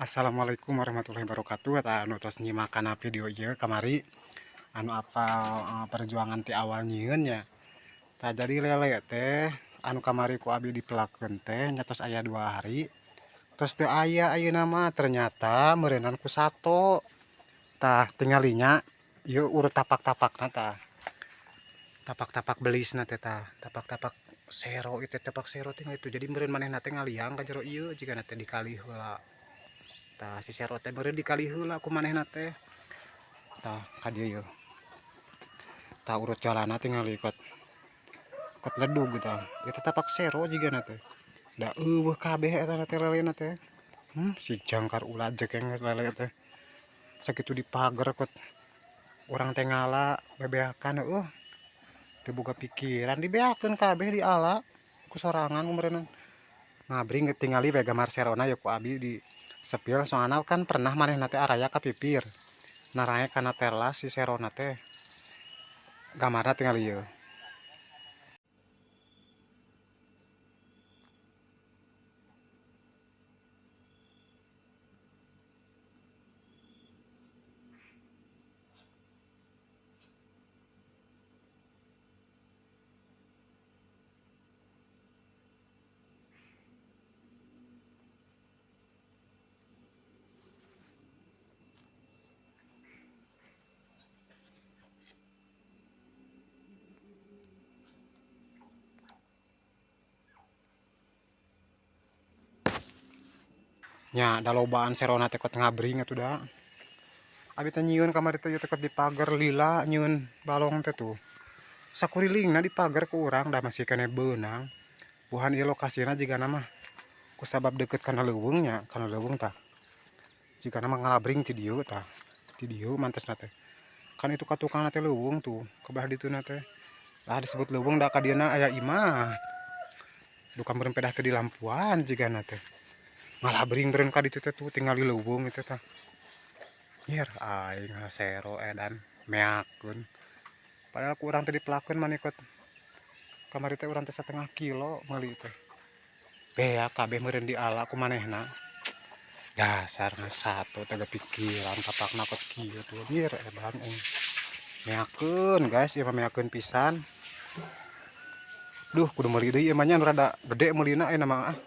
Assalamualaikum warahmatullahi wabarakatuh. Eta anu tos nyimak kana video ieu kamari anu apal perjuangan ti awal nyieun nya. Tah jadi lele teh anu kamari ku abi dipelakeun teh nya tos aya 2 hari. Tos teu aya ayeuna mah ternyata meureunan ku sato. Tah tingalinya ieu urut tapak-tapakna tah. Tapak-tapak belisna teh tah, tapak-tapak sero ieu teh tapak sero teh itu. Jadi meureun manehna teh ngaliang ka jero ieu jigana teh dikali heula. Tah si sero teh meureun dikali heula ku manehna teh. Tah ka dieu yeuh. Tah urut jalanna tingali kot kot ledug tah. Ieu teh tapak sero jigana teh. Da eueuh kabeh eta teh lelena teh. Si jangkar ulah jekeng lele teh. Sakitu dipager kot urang teh ngala bebeakan eueuh. Teu boga pikiran dibeakeun kabeh diala ku sorangan meureunna. Ngabring tingali we gambar serona ye ku abi di sepil soalna kan pernah manehna teh araya ka pipir. Narae kana telas si serona teh. Gambarna tingali ieu. Nya da lobaan serona teh kot ngabring atuh da. Abi teh nyieun kamari teh ieu teh kot di pagar lila nyieun balong teh tuh. Sakurilingna di pagar ku urang da masih keneh beunang. Buhan ieu lokasina jigana mah kusabab deukeut kana leuweung nya, kana leuweung tah. Jigana mah ngalabring ti dieu tah. Ti dieu mantesna teh. Kan itu ka tukangna teh leuweung tuh, ka belah dituna teh. Lah disebut leuweung da ka dieuna aya imah. Duka meureun pedah teh di lampuan jigana teh. Ngalabring meureun ka ditu teh tuh tingali leuweung itu tah. Nyer aing sero edan meakeun. Padahal ku urang teh dipelakeun mah ikut. Kamari teh urang teh 1,5 kilo meuli teh. Beak kabeh meureun diala ku manehna. Dasar satu teh pikiran tapakna kot kieu tuh. Nyer edan aing. Meakeun guys, ieu mah meakeun pisan. Duh kudu meuli deui ieu mah nya nu rada gede meulina ayeuna mah ah.